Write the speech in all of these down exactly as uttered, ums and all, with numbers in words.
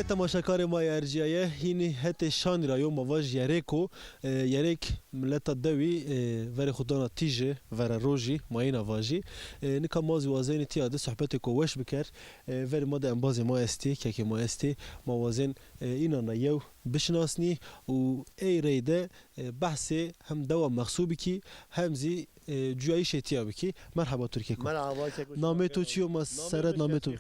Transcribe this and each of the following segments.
Temaşekarê ma yê ercîyaye, hînî hetê şanî ra yo, ma vaj Yerêk o. E, Yerêk mileta dewî, e, verê xo dana tîjî, vera rojî, ma îna vajî. E, nika ma zî wazenî tîya de sohbetêko weş biker. E, verê ma de embazê ma estî, kekê ma estî. Ma wazên, e, înan ra yew bişinasnî û ey reyde, e, behsê hem dewa Mexsû bikî, hem zî, e, cuyayîşê tîya bikî. Merheba to keko. Merhaba keko. Namê to çi yo, ma seret namê to.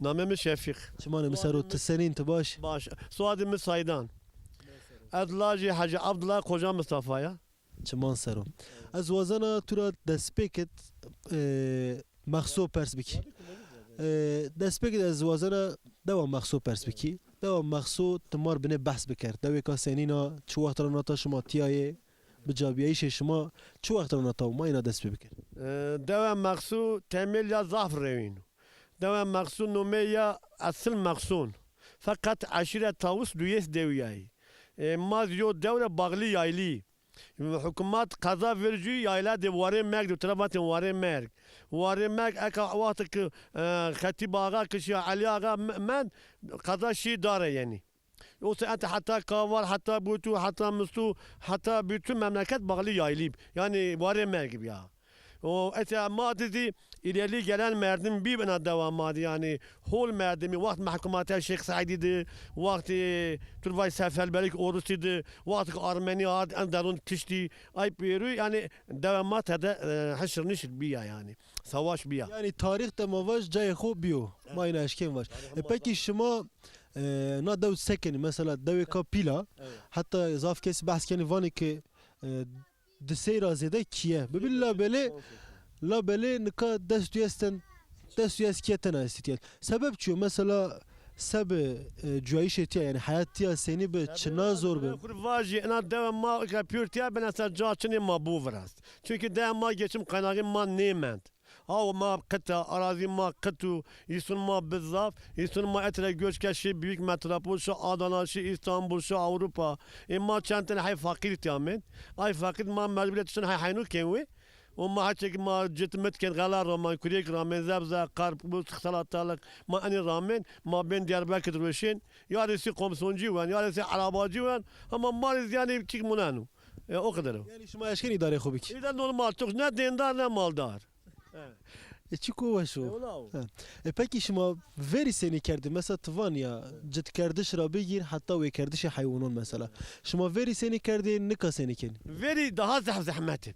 Namê mi Şefîq. Çimanê mi ser o, ti senîn, ti baş? Baş. Soyadê mi Saydan. Ez lajê Hecî Abdullah, Xoca Mistefa ya. Çiman ser o. Ez wazena tu ra destpêkit, e, Mexsû pers bikî. E, destpêkit ez wazena dewa Mexsû pers bikî. Dewa Mexsû ti ma rê binê behs biker. Dewêka senîn a, çi wext ra nata şima tîya yê? Bicabîyayîşê şima çi wext ra nata û ma îna dest pê biker? E, dewa Mexsû temêl ya zaf rewîn o. Dewa Mexsû nomê ya esil Mexsûn. Feqet eşîret Tawus duyês dewîyayî. E, ma zî yo dew ra Baxlî Yaylî. Hukmat qeza Vircû yayla de Warê Merg de, tira vatên Warê Merg. Warê Merg eka wextê ki, e, Xetîb Axa ki şîya Elî Axa me-, mend, qeza şî dare yenî. O saete heta Kaval, heta Bûtû, heta Mistû, heta bûtû memleket Baxlî Yaylî bi. Yanî Warê Merg bi ya. O ete ma de zî îlerlî gelen merdim bî bi ina dewa ma de, yanî hol merdimî, wext mehkûmate Şêx Seîdî de, wextê tu rê vaj seferberîk Orusî de, wextê ki Armenî ard en derûn kiştî, ay pêrû, yanî dewa ma tede, e, hişr nişr bîya yanî. Sawaş bîya. Yanî tarîx de ma vaj cayê xo bîyo. Ma îna eşkên vaj. E, pekî şima, e, na dew se kenî? Mesela dewêka pîl a, heta zaf kes behs kenî vanê ki, e, di sey ra zêde kîye. Bibî labelê, labelê nika dest û yesten, dest û yes kîye tena estî tîya. Sebeb çi yo? Mesela se bi, e, cuyayîşê tîya, yanî heyat tîya senî bi, çina zor bi? Xwu vajî, ina dewa ma ika pîyor tîya bine ser ca çinê ma bo virast. Çunkî dewa ma geçim kaynaxê ma nêmend. Aw ma qit a, arazî ma qit û îsûn ma bi zaf, îsûn ma etre göç ke şi büyük metropol, şi Adana, şi Îstanbul, şi Ewropa. Ê ma çend tene hey faqîr tîya mend. Ay faqîr ma mecbur et şin hey heynû kên wê. Û ma heçek ma cit mit kên, xela ramen, kurêk ramen, zebze, qarpuz, salatalık, ma enî ramen, ma bên Diyarbekir ruşên. Yarisi komsoncî wen, yarisi arabacî wen. Ama ma rê zî yanî çik muneno. E, o qeder o. Yanî şima eşkên îdarê xo bikî? Îde normal, tox ne dêndar ne maldar. E, çiko weş o. E, wela o. Ha. E, pekî şima verî senî kerdî? Mesela ti van ya, citkerdiş ra bigîr heta wêkerdişê heywanan mesela. Şima verî senî kerdî, nika senî kenî? Verî daha zehf zehmet ib.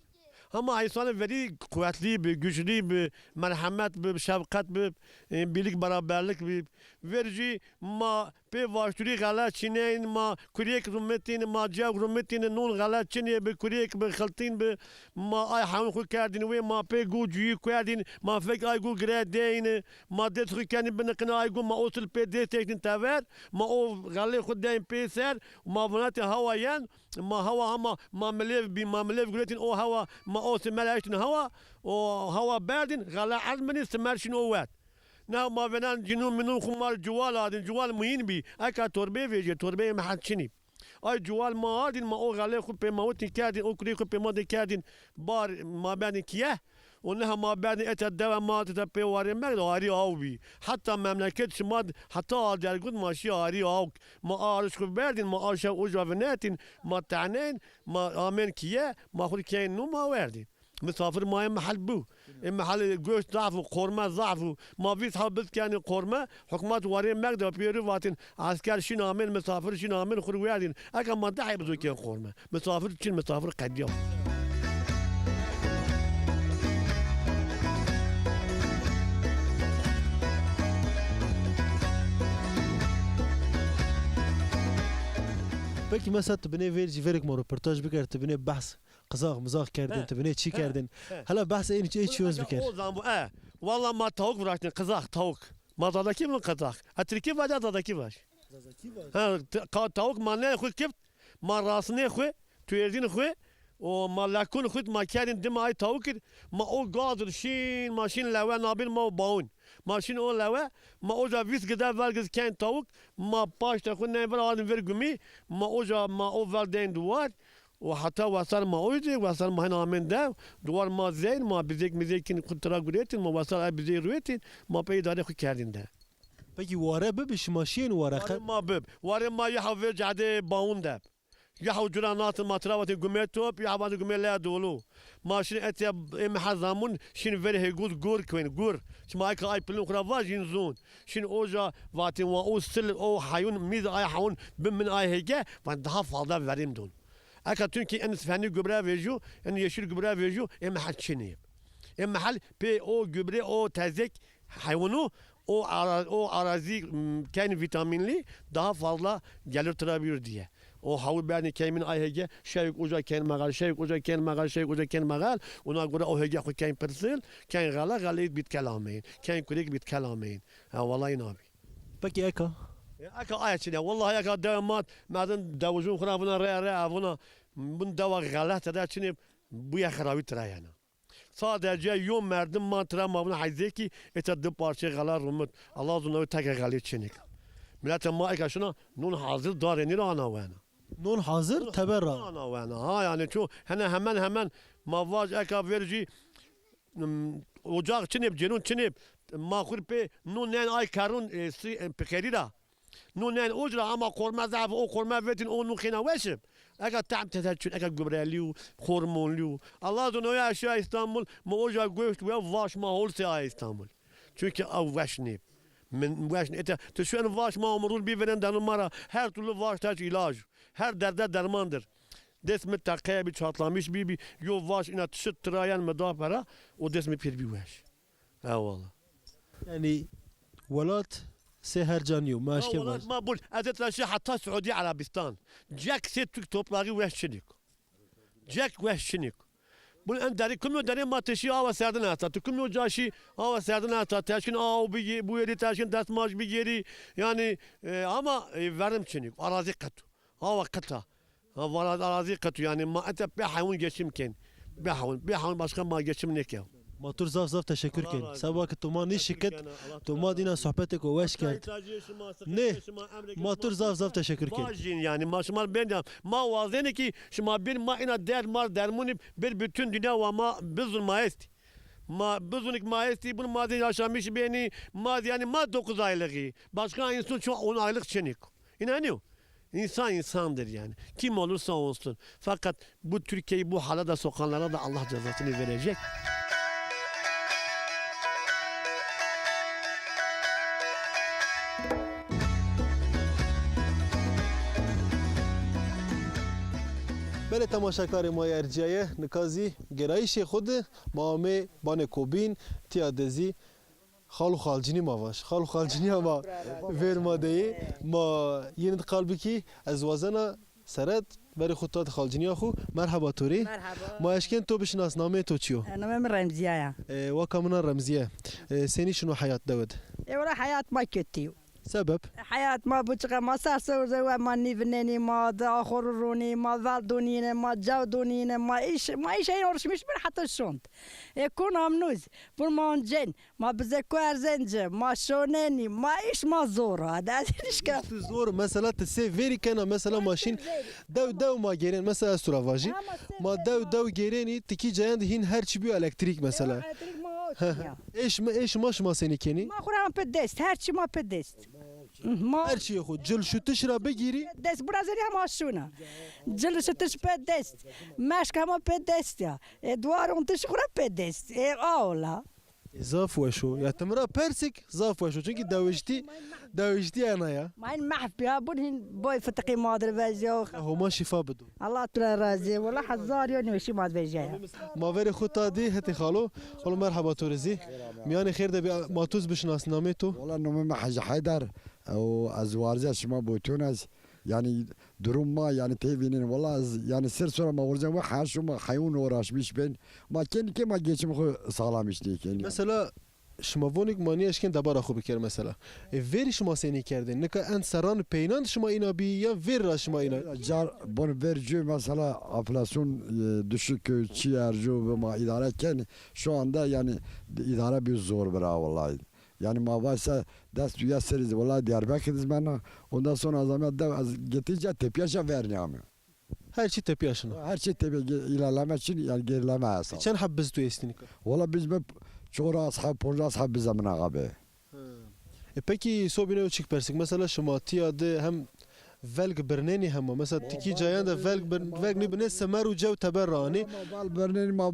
Hema însanê verî quwetlî bi, güçlî bi, merhemet bi, şefqet bi, e, birlik beraberlik bi. Verî jî ma pê vaşturî xele çinên, ma kurêk rumitîn, ma cewg rumitîn, nûn xele çinê bi, kurêk bi, xiltîn bi, ma ay hewn xwu kerdîn wê, ma pê gu cuyî kerdîn, ma fek ay gu gire deyîn, ma dest xwu kenî biniqin ay gu, ma o sil pê dest têktin tever, ma o xelê xwu deyn pê ser, ma vinetê hewa yen, ma hewa hema, ma milêv bî, ma milêv guretîn o hewa, ma o simer eştin hewa, o hewa berdîn, xele ezminî, simer şin o wet. Na ma vênan cinûn minûn xwu ma rê cuwal ardîn, cuwal muhîn bî. Eka torbeyê vejîye, torbeyê mi het çinî. Ay cuwal ma ardîn, ma o xelê xwu pê ma witîn kerdîn, o kurê xwu pê ma de kerdîn, bar ma berdîn kîye. Û niha ma berdîn ete dewa ma, ete pê Warê Merg de arî aw bî. Heta memleket şima, heta Adergûd ma şî arî aw. Ma a arîş xwu berdîn, ma a şew uca vinetîn, ma tehnên, ma amên kîye, ma xwu rê keyên nû ma werdîn. Misafir ma ê mehel bû. Ê mehel goşt zaf û qorme zaf û ma vîst heb biz kenî qorme, hukmat Warê Merg de pêrû vatîn, esker şîn amên, misafir şîn amên, xwu rê werdîn. Eka ma di heb zû kên qorme. Misafir çin, misafir qedîya. Pekî mesela ti binê vêr cî verêk ma roportaj biker, ti binê behs Qizax mizax kerdin, ti binê çî kerdin. He. Hela behsê ê çî, ê çî wes biker. O zaman bu, e. Walla ma tawuk viraştin, qizax, tawuk. Ma Zazakî vin qizax. E, Tirkî vaj, Zazakî vaj. Zazakî vaj. Ha, t-, ka-, tawuk ma nê xwu kift, ma rasnê xwu, tuêrdîn xwu, o ma lekun xwu ma kerdin dima ay tawuk ir, ma o gazir şîn, ma şîn lewe nabîn ma o bawun. Ma şîn o lewe, ma oca vîst gide vergiz kên tawuk, ma paşte xwu nê vir ardin vir gumî, ma oca ma o ver deyn duwar, û heta wesar ma oydî, wesar ma hena amên de, duwar ma zeyn, ma bizêk mizêkin xwu tira guretin, ma wesar ay bizêy ruetin, ma pê îdarê xwu kerdin de. Peki ware bibi, şima şiyên ware? Warê ma bib. Warê ma yeha vê cadê bawun de. Yeha cura natin ma tira vatê gumê top, yeha vatê gumê leya dolu. Ma şin etya ê meha zamun, şin verê hêgul gur kwen, gur. Şima eka ay pilin xura vaj yin zun. Şin oja vatin wa o sil, o hayun, miz ay hayun, bin min ay hêge, van daha fazla verim don. Eka tun ki en sifenî gübre vejû, en yeşil gübre vejû, ê mehel çinî. Ê mehel pê o gübre, o tezek heywanû, o ara-, o arazi, m, ken vitaminli, daha fazla gelir tira bir diye. O hawi bernî keymin ay hege, şeyk uca ken megal, şeyk uca ken megal, şeyk uca ken megal, ona göre o hege xu ken pirsil, ken gala, gala bit kelameyin, ken kurek bit kelameyin. Ha, vallahi nabi. Peki eka? E, eka aya çine. Vallahi eka dewe mat, merdin dewujun xura vuna re, re, vuna, bun dewa xelet de çine, bu ya xirawi tira yana. Sadece yo merdim ma tira ma vuna hayzeki, eta di parçe xala rumut. Allah zuna teke xali çinik. Milete ma eka şuna, nun hazır dareni ra ana wena. Non hazir teber ra. Ana wena. Ha, yani ço hene hemen hemen ma vaj eka verji, m, ocak çinip, cenun çinip, ma xur pê nun nen ay karun, e, si, e, pikerî ra. Nun nen uc ra ama korme zaf, o korme vetin, o nun xêna weşim. Eka tam tete çün, eka gübreli u, hormonlu u. Allah zun oya aşağı İstanbul, ma oca göçt ve vaş ma holse a İstanbul. Çünkü av weş nip. Min weş nip. Ete, tu şu en vaş ma umurul bir veren danın mara. Her türlü vaş taç ilacı. Her derde dermandır. Des mi teqe bi, çatlamış bi, bi, yo vaş ina tişit tirayen mi da pera, o des mi pir bi weş. Eyvallah. Yani welat sê her ca nîyo, ma eşkê vaj. Ma bul, ez ê tira şî heta Suudi Arabistan. Cek sê Türk toprağı weş çinik. Cek weş çinik. Bul en derî, kumyo derî ma teşî awa serdin esta. Tu kumyo ca şî awa serdin esta. Teşkin aw bigê-, buyerî, teşkin destmaj bigêrî. Yani, e, ama, e, verim çinik. Arazi qetu. Awa qeta. Ha, vara arazi qetu yani ma ete bê heywan geçim ken. Bê heywan, bê heywan başka ma geçim neke. Ma tur zaf zaf teşekkür ken. Seba ki tu ma nî şikit, tu ma dîna sohbetêko weş kerd. Nê, ma tur zaf zaf teşekkür ken. Vajin yani ma şima ben ya. Ma wazeni ki şima bin ma ina derd mar dermuni bir bütün dünya wa ma bizun ma est. Ma bizunik ma esti, bunu ma zî yaşamış beni, ma zî yani ma dokuz aylığı. Başka insan çok on aylık çenik. İnanıyor. İnsan insandır yani. Kim olursa olsun. Fakat bu Türkiye'yi bu hale de sokanlara da Allah cezasını verecek. Belê temaşekarê ma yê ercîyaye, nika zî gêrayîşê xwu de ma amê banê Kobîn, tîya de zî Xal û xalcinî ma vaj. Xal û xalcinîya ma vêr ma de yê. Ma yenî di qal bikî, ez wazena seret verê xwu ta di xalcinîya xwu. Merheba to rê. Merheba. Ma eşkên to bişinas, nameyê to çi yo? E, namê mi Remziye ya. E, waka min a Remziye. E, senî şino heyat dewe de? E, wela heyat ma kötü yo. Sebep? E, heyat ma bu çiqa ma ser sewr zewe ma nîvinenî, ma di axuru runî, ma vel donîne, ma cew donîne, ma îş, ma îş ey orşmiş bir heta şond. E, kun amnuz, vur ma oncên. Ma bize ku erzenci, ma şonenî, ma îş ma zor a. De ez nişka. Tu zor, mesela ti sê verî kena, mesela ma şîn dew dew ma gêrên, mesela ez tu ra vajî. Ma dew dew gêrenî, tikî cayan de hîn her çi bîyo elektrîk mesela. Elektrik ma o ya. Ê şima, ê şima, şima senî kenî? Ma xwu ra pê dest, her çi ma pê dest. Ma her çiyê xwu, cil şutiş ra bigîrî. Dest bura zerî hema şuna. Cil şutiş pê dest. Meşk hema pê dest ya. E, duar ontiş xwu ra pê dest. E, aola. Zaf weş o. Ya ti mi ra persik zaf weş o. Çunkî dewiştî, dewiştî ena ya. Ma hîn mehf bîya, bun hîn boy fitiqî ma dir vejya. Homa şîfa bido. Allah tu ra razî. Wela hezar yo nêweşî ma dir vejya ya. Ma verê xwu ta dî hetê xalo. Xalo merheba to rê zî. Miyanê xêr de bî, ma tu zî bişinas, namê to? Wela nomê mi Hecî Heyder. O ez warzîya şima boyton ez. Yanî durum ma yanî têvînên. Wela ez yanî ser sora ma wurzen we her şuma heywan uğraşmış ben. Ma kenî ke ma geçim xwu sağlam işte kenî. Mesela şima vonik ma nîeşkên debara xwu biker mesela. E, verî şima senî kerdên? Nika en serran peynan şima îna bî ya ver ra şima îna? Car bon ver cü mesela enflasyon, e, düşük, e, çi ercu ve ma idare ken. Şu anda yani idare bir zor bira vallahi. Yani ma varsa dest dünya seriz. Vallahi Diyarbakır dizmena. Ondan sonra azamya da az getirce tepyaşa verni ama. Her çi tepya şina. Her çi tepya ge-, ilerleme için yani gerileme esas. Çend heb biz tu esti nika? Vallahi biz mi çora ashab, ponca ashab biz amına abi. Hı. E, pekî Sobîne, ew çik persik. Mesela şima tîya de hem velg birnenî hema. Mesela tikî cayan de velg bir-, velg nêbinê, semer û cew teber ra anî. Ma vel birnenî, ma, e,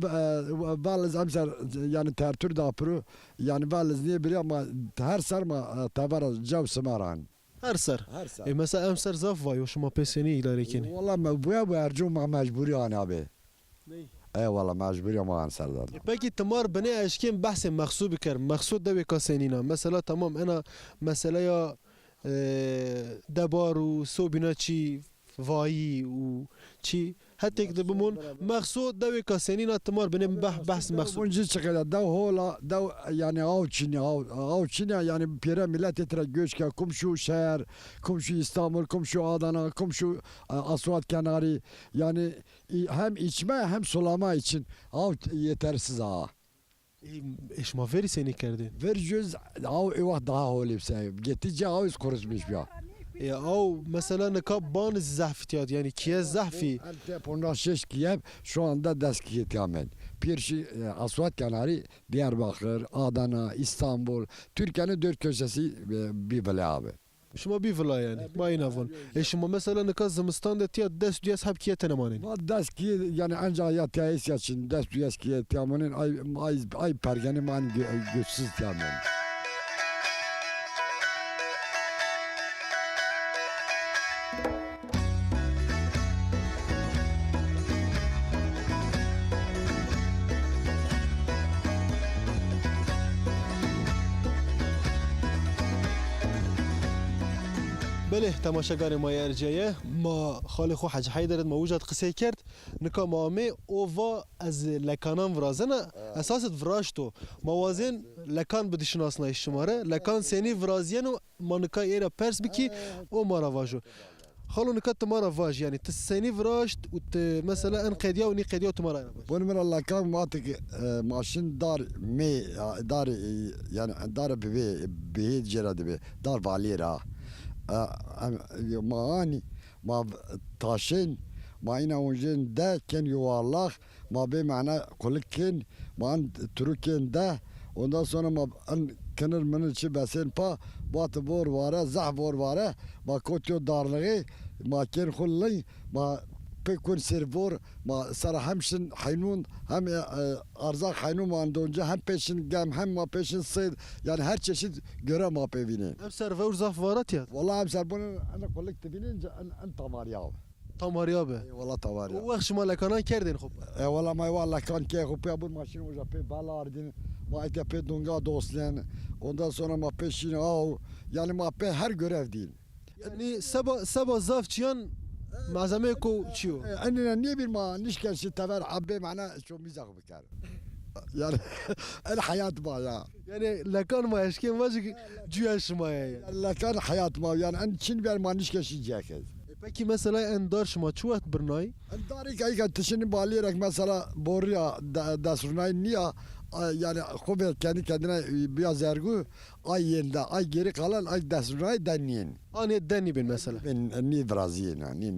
vel iz emser, yanî tertûr da piro. Yanî vel iz nêbirîya ma her ser ma, e, teber ra cew semer anî. Her ser. Her ser. E, mesela emser zaf vayo, şima pê senî îdare kenî? Wela me buya bu ercû ma mecbûrî anî abi. Ney? E, wela mecbûrî ma emser da. E, pekî timar binê eşkên behsê Mexsû biker. Mexsû dewêka senîn a. Mesela tamam, ena meseleya, e, debar û Sobîna çî vayî û çî hetêk de bimon. Mexsû dewêka senîn a, timar binê beh-, behs Mexsû. Bunci çiqede dew hol a, dew, yanî aw çinî, aw, aw çinî, yanî pêre miletê tira göç ke, kum şû şehr, kum şû Îstanbul, kum şû Adana, kum şû, e, Aswat kenarî. Yanî, î-, hem içme hem sulama için aw yetersiz a. E, e, şima verî senî kerdên? Verî jû aw ê wext daha holê bi se. Getî ci aw iz kurutmiş bîya. E, aw mesela nika ban zehf tîya, yanî kîye zehfî. Elf pondas şeş kîye şu anda dest kîye tîya men. Pêr şî, e, Aswat kenarî Diyarbakır, Adana, İstanbul, Türkiye'nin dört köşesi, e, bir vila abi. Şima bî vila yanî, ma îna von. E, şima mesela nika zimistan de tîya des duyes heb kîye tene manên? Ma des kîye, yanî enca ya tîya êsya çin, des duyes kîye tîya manên, ay, ay, ay pergenê ma en gö-, göçsüz tîya manên. Belê, temaşeganê ma yê ercîyaye, ma xalê xo Hecî Heyder id ma uca di qisey kerd. Nika ma amê, o va ez lekanan virazena, esas id viraşto. Ma wazên lekan bidişinasnayîş şima rê. Lekan senî virazîyeno, ma nika ê ra pers bikî, o ma ra vajo. Xalo, nika ti ma ra vaj, yanî ti senî viraşt û ti mesela en qedîya û nîqedîya ti ma ra vaj. Bon, mi ra lekan ma ti ki, e, ma şin dar mê, dar, e, yanî dar bibê, bihê cêra dibê, dar valî ra. E, em, ma anî, ma taşên, ma îna oncên de ken yuvarlak, ma bê mena kulik kên, ma en turuk kên de, ondan sonra ma en kinir minir çi besên pa, bati vor vare, zeh vor vare, ma kotîyo darlixê, ma kên xwu ling, ma pê kun sêr vor, ma sera hem şin heynûn, hem, e, e, erzaq heynûn ma en donce, hem pê şin gem, hem ma pê şin sêd, yanî her çeşit göre ma pê vînên. Emser vewr zaf vara tîya? Wela emser bunun en kulik ti vînên, en, en tamarî ya. Tamarîya bi. Ey wela tamarîya. O wext şima lekanan kerdên xo? E wela ma wa lekan kê xo pê bur ma şin uca pê bel ardîn. Ma eke pê dunga dostlen. Ondan sonra ma pê şin aw. Yanî ma pê her görev dîn. Yanî seba, seba zaf çiyan malzemeyêko çi yo? E, enîna nêbîn ma nişken şi tever ebê mena çomîza xo biker. Yanî en heyat ma ya. Yanî lekan ma eşkên vajik cuya şima ya. Lekan heyat ma, yanî en çin ver ma nişke şi cekez. E, pekî mesela en dar şima çi wext birnayî? En darî ke, ke tişinî balî rek mesela borîya de-, destrunayî nîya, a, yanî xo ver kendi kendine, e, biya zergû, ay yênde, ay geri kalan, ay destrunayî de nîyên. Anê de nîbên mesela. Ben nî virazîyên, nî.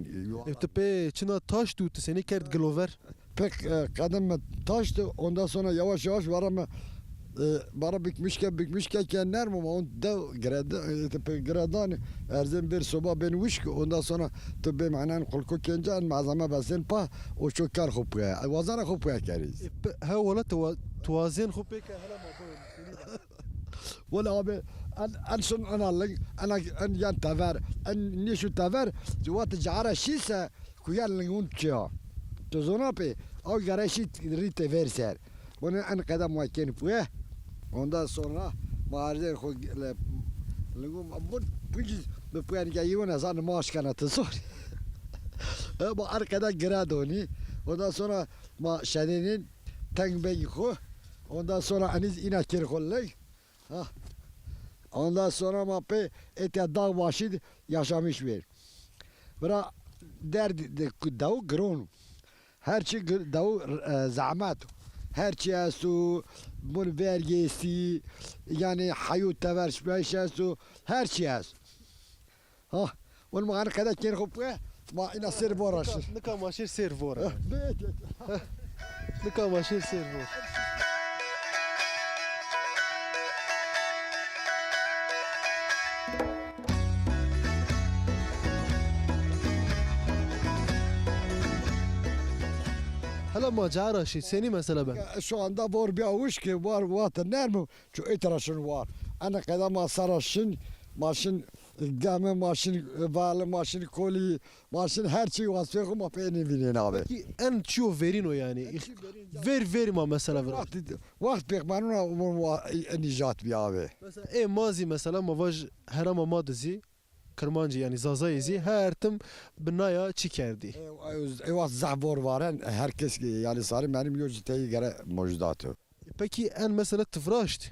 E, ti pê çina taşt û ti senî kerd gilover? Pek, e, qedem mi taşti, ondan sonra yavaş yavaş vara mi, e, vara bikmişke, bikmişke ke nerm ama on de giredi, e, pe giredan erzin bir soba ben wişk, ondan sonra tu be manen kulku kenca en malzeme besin pa, o çok kar xo puya, e, wazara xo puya keriz. E, pe, he wala tu wa-, tu wazên xo pek hele ma bu. Wala abi, en, en son en aling, en, en yan tever, en nişu tever, ciwat cara şise, Kuyan lingun çiya. Tu zona pê, aw gerek şî rî tever ser. Bunu en qedem ma kên puye. Ondan sonra ma erzên xo le-, lingun, bu, bu, bu puyen ke yî nezan ma aşkana tu zor. E, ma en qedem gira donî. Ondan sonra ma şedênîn teng bey xo. Ondan sonra eniz îna kên xo ling. Ha. Ondan sonra ma pê ete dağ başı yaşamış bir. Bira derd de, dew giron. Her çi gi-, dew, e, zahmet. Her çi estu, bun vergi esti, yani hayut tever şmeş estu, her çi estu. Ha, un ma qede kên xo puye, ma îna sêr vora şir. Nika ma şir sêr vora. Nika ma şir sêr vora. Ela ma cara şî, senî mesela ben? Şu anda vor bîya wişkî, war wate nerm o. Çu ê tera şin war. Ene qeda ma sera şin, ma şin gemi, ma şin vali, ma şin kolî, ma şin her çî wazfê xo ma pê nêvînên abi. Peki en çiyo verîn o yani? Ver verî ma mesela vira. Wext, wext pêxmenûna umur wa-, nîjat bî abi. Mesela ê ma zî mesela ma vaj herema ma de zî Kirmancî yani Zazayê zî her tim bi naya çi kerdî. Ê, ê, ê wext zehf vor varen, her kes yani sarî menim yo citeyî gere mewcudat o. Peki en mesela ti viraşt,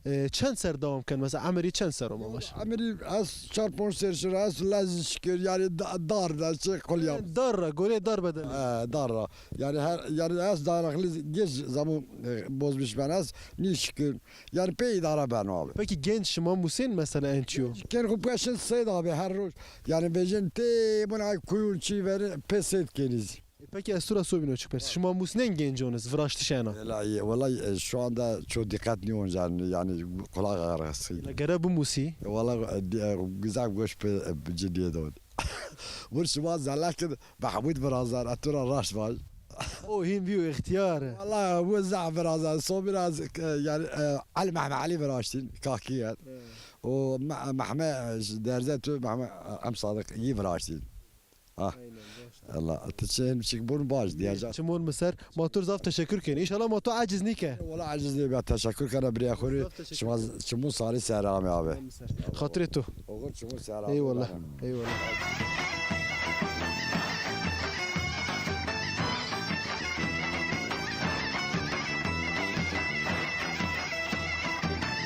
e, çend ser dewam ken? Mesela emirî çend ser o ma vaj? Emirî ez çar ponc ser şir, ez lez şikir, yani da-, dar da şey kolya. Dar ra, gole dar beden. E, dar ra. Yani her, yani ez dayanaklı geç zaman, e, bozmuş ben ez, niye şikir? Yani pê îdare ben abi. Peki genç şima musên mesela en çiyo? Ken xu peşin seyd abi her roj. Yani vejin tê buna kuyun çi veri pê seyd keniz. E, peki ez tu ra sobîno çik pers. Şima musnên gencon iz, viraştiş ena? Wela, wela, e, şu anda çok dikkat niyon yani, yani kulak ağrısı. Gere bimusî. Wela, e, di-, e, güzel goş pe, e, ciddiye don. Vur şima zelekin Mahmud virazar, e, tu ra raşt vaj. O hîn bîyo îxtîyar. Wela, bu zaf virazar. So biraz, e, yani, e, Ali Mehmet Ali viraştin, kakiye. O Me-, Mehmet, e, derze tu Mehmet, e, Em Sadık iyi viraştin. Ah. Aynen, baş. Allah, ti çi hem çik bun baş diyecek. Çimon miser, ma tu zaf teşekkür ken. İnşallah ma tu aciz nike. Wala aciz nike, teşekkür kena biriya xuri. Zaf teşekkür ederim. Çimon sarı serami abi. Xatirê tu. Oğur çimon serami. Eyvallah. Eyvallah.